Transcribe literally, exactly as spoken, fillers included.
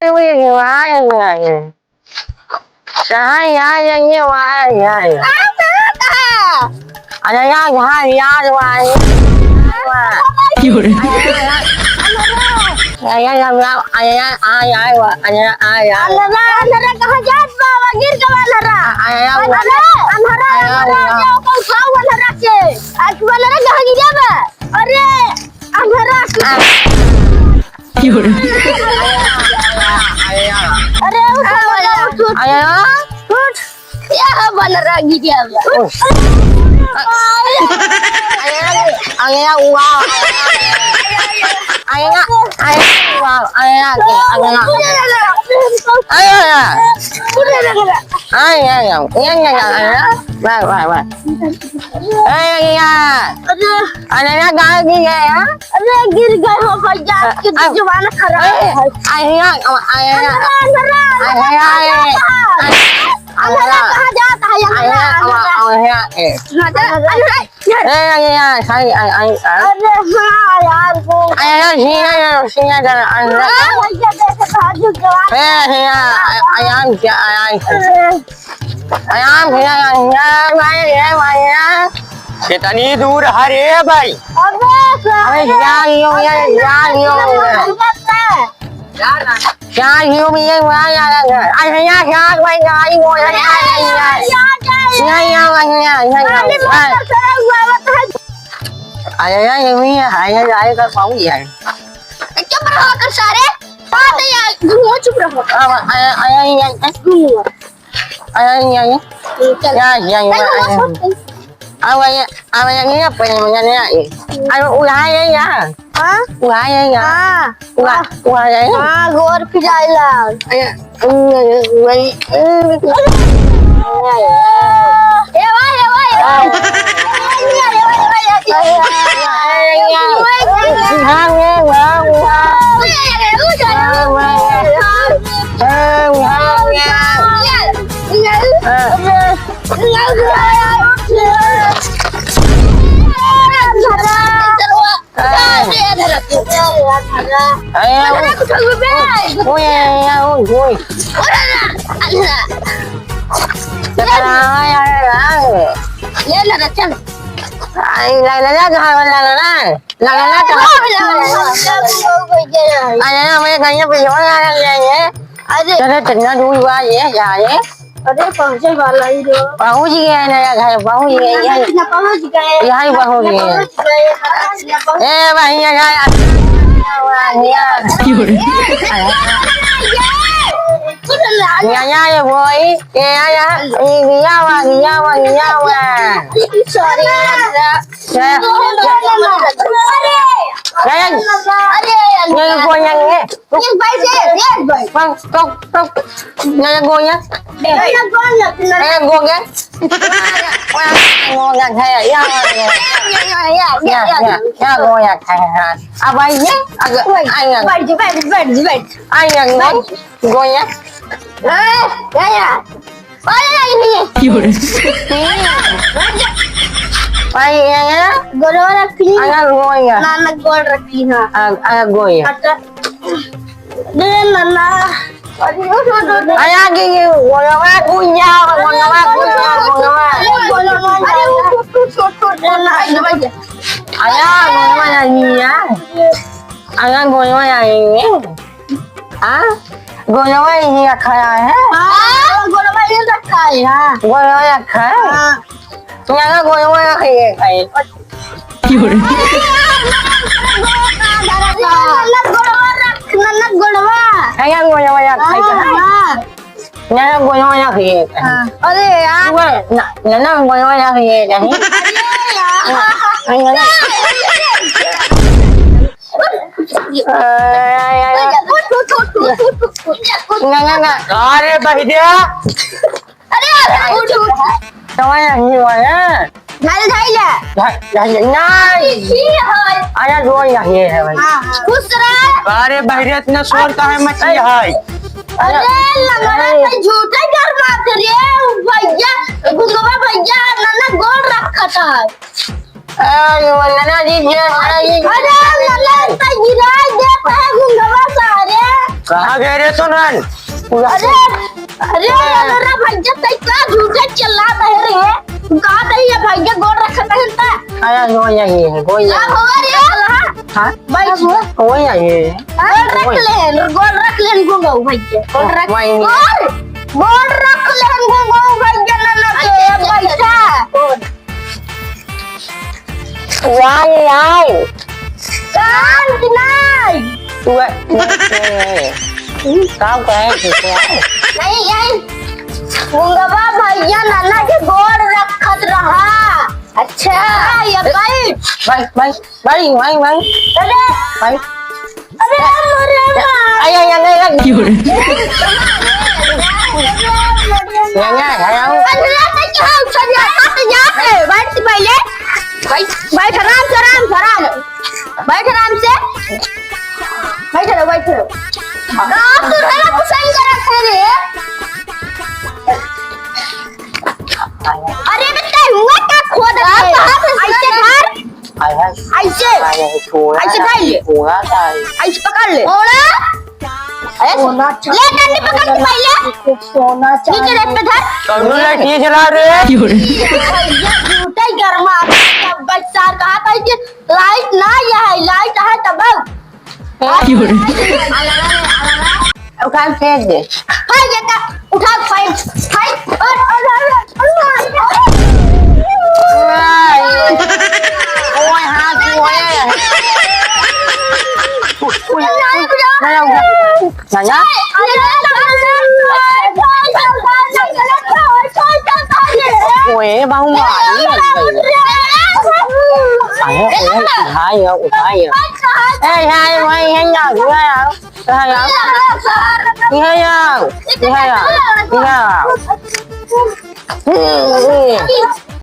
अरे यार, यार, यार। अरे यार, यार, यार, वाह, यार, वाह। क्यों रे? अरे यार, यार, यार, वाह, अरे यार, आ, यार, वाह, अरे यार, आ, यार। अनहरा, अनहरा कहाँ जात बा? गिर गवा अनहरा। अरे यार, वाह। अनहरा, अनहरा, अरे यार, अनहरा, वाह। जाओ, उठाओ अनहरा के। आज अनहरा कहाँ गिरा बा? अरे, अनहरा। आ। क्यों रे? अरे, उठ, उठ, उठ, उठ। अरे, उठ। क्या है बन रहा गिरिया में? उठ। अरे, अरे, वाह। अरे, अरे, वाह। अरे, अरे, अरे, अरे। अरे, अरे। अरे, अरे, अरे, अरे, अरे, वाह, वाह, वाह। अरे, अरे, अरे, अरे, गाय भी गए, हाँ? अरे, गिर गए हो भैया, अ-, आपकी अ-, जबान खराब अरे, है। अरे, अरे, अरे, अरे, अरे, अरे, अरे, अरे, अरे, कहाँ जाता है? अरे, अरे, अरे, अरे, अरे, अरे, अरे, अरे, अरे, अरे, अरे। अरे, अरे, अरे, अरे, अरे, अरे। अरे, हाँ यार, वो अरे, अरे, सीना, सीना, सीना, अरे, अरे। हाँ, भैया, देखे तो आज जवान अरे, अरे, अरे, अरे, अरे। अरे। आराम से, आराम से, आराम से। कितनी दूर है रे भाई? अबे सारे, अबे जा लियो, अबे जा लियो। जा लियो, भैया, वहाँ जा रहा है। अरे यार, यार, भाई, गाड़ी वो है, यार, यार, यार। नहीं, यार, नहीं, यार, नहीं, यार। अरे यार, यार, ये भी है, यार, यार, कर पाऊंगी यार। चुप रहो कर सारे। बात है यार, घूमो, चुप रहो। अब, अरे, अरे, यार, घूमो। अरे, नहीं, नहीं। हम्म, चल। नहीं, नहीं, चल, नहीं, वो नहीं। छोड़। अब ये, अब ये नहीं, अपने में नहीं आए। अरे, उड़ा ये यार। हाँ? उड़ा ये यार। हाँ। उड़ा, उड़ा ये। हाँ, गोर पिराइला। अरे, नहीं, नहीं, नहीं। ए, वाह, ए, वाह, ए, वाह। लगा ना तो। अरे, हमें कहीं पे लोन आ गया ये। अरे। चलो, कितना दूर हुआ ये, जा ये। अरे, पहुँचे वाला ही रो। पहुँच गए ना यार, घर पहुँच गए ये। ना पहुँच गए। यहाँ ही पहुँच गए। पहुँच गए, ना पहुँच ए, भैया, यार। यहाँ, यहाँ, ये वही, ये यहाँ, यहाँ, ये लिया हुआ, लिया हुआ, लिया हुआ। Sorry, यार। क्या? अरे! नहीं, नहीं, गोया नहीं है। Yes, भाई, yes, yes, भाई। पक, पक, पक। नहीं, गोया। नहीं, गोया। नहीं, गोया। गोया है, या, या, या, या, या, या, गोया है, हाँ। अब आइए, अगर, वही, आइए। बैठ, बैठ, बैठ, बैठ। आइए, बैठ। गोया। ए, या, या। अरे, नहीं, नहीं। क्यों रे? भाई, ये, ये। गोलवा रखी। अरे, गोया। नाना गोल रखी, हाँ। अ-, अरे, गोया। अच्छा। दे, नाना। अरे, वो, वो, वो, वो। अरे, आगे ये, गोलवा, गोया, गोलवा, गोया, गोलवा। अरे, वो छोटू, छोटू, छोटू, नाना, ये भैया। अरे, गोलवा, ये, ये। अरे, गोलवा, ये, ये। हाँ? गोलवा यहीं रखा है? हाँ, गोलवा यहीं रखा है, हाँ। गोलवा रखा है? हाँ। यहाँ गोलवा रखिए, भाई। क्यों रे? नन्ना गोलवा रख, नन्ना गोलवा। यहाँ गोलवा रखा है, हाँ, हाँ। हाँ। यहाँ गोलवा रखिए। हाँ। अरे यार। ना, ना, ना, गोलवा रखिए, नहीं। अरे यार। नहीं, नहीं। ना, ना, ना। अरे बहिरिया। अरे, उठ, उठ। तवा नहीं हुआ है। ढाई, ढाई ले। ढाई, ढाई ले। नहीं। अरे, दो नहीं है भाई। हाँ, हाँ। खुश रह। अरे बहिरिया, इतना शोर काहे मची है? अरे, लंगड़ा अरे। तो झूठे घर बात रे, भैया, गुंगवा भैया, नन्ना गोल रखा था। अरे, वो नन्ना जी, जे, नन्ना जी। अरे, नन्ना तो गिराई देता है गुंगवा सारे। कहाँ गए रे सोनन? अरे, अरे, अरे भैया, तै का झूठे चिल्लात है रे? तू कहा तै ये भैया गोड़ रखत है ता? अरे, गोड़ नहीं है, गोड़ नहीं। अब हो रे। हाँ? बैठ। गोड़ नहीं है। गोड़ रख ले, गोड़ रख ले, घुंघऊ भैया। गोड़ रख, वही। गोड़, गोड़ रख ले, घुंघऊ भैया, ना, ना, अच्छा, अच्छा, अच्छा। बैठा। वाई, आई। शांत नाई। तू आ, नहीं, नहीं, नहीं। का कहे तू, तू आ। नहीं, यही। मुंगवा भैया नन्ना के गोड़ रखत रहा। अच्छा। हाँ, ये बैठ। बैठ, बैठ, बैठ, बैठ, बैठ। अरे। बैठ। अरे, अरे, अरे। आई, आई, आई, आई, आई। क्यों रे? या, या, या, या। अरे, तो क्या हो, चल, यहाँ पे, यहाँ पे, बैठ पहले। बैठ, बैठ, आराम से, आराम से, आराम। बैठ आराम से। बैठ रहो, बैठ रहो। कहाँ तू मेरा पसंद कर रखे रे? अरे, बेटा, हुआ क्या खोद रहे? ऐसे धर। हाय, हाय। ऐसे। हाय, हाय, थोड़ा ऐसे सा, धर ले। थोड़ा सा। ऐसे पकड़ ले। थोड़ा। अरे, सोना ले, चांदी डंडी पकड़ के पहले। सोना नीचे चांदी। रख पे धर। कौनो लड़की चला रे। भैया, झूठे गरमा। सब बच्चा कहा था कि लाइट ना, यह है, लाइट है तब। क्यों रे? उठा फेंक दे। हाय, ये का? उठा, फेंक, फेंक, और, और, और, और, ओए, हाथ ओए। उठ, उठ, उठ। नहीं, उठ। नहीं, उठ। ओए, बाबू मारी लग गई। अरे, ओए, उठाई हो, उठाई हो। ए, हाय, भाई, है ना, हुआ यार। इहाँ आओ। इहाँ आओ। इहाँ आओ। इहाँ आओ।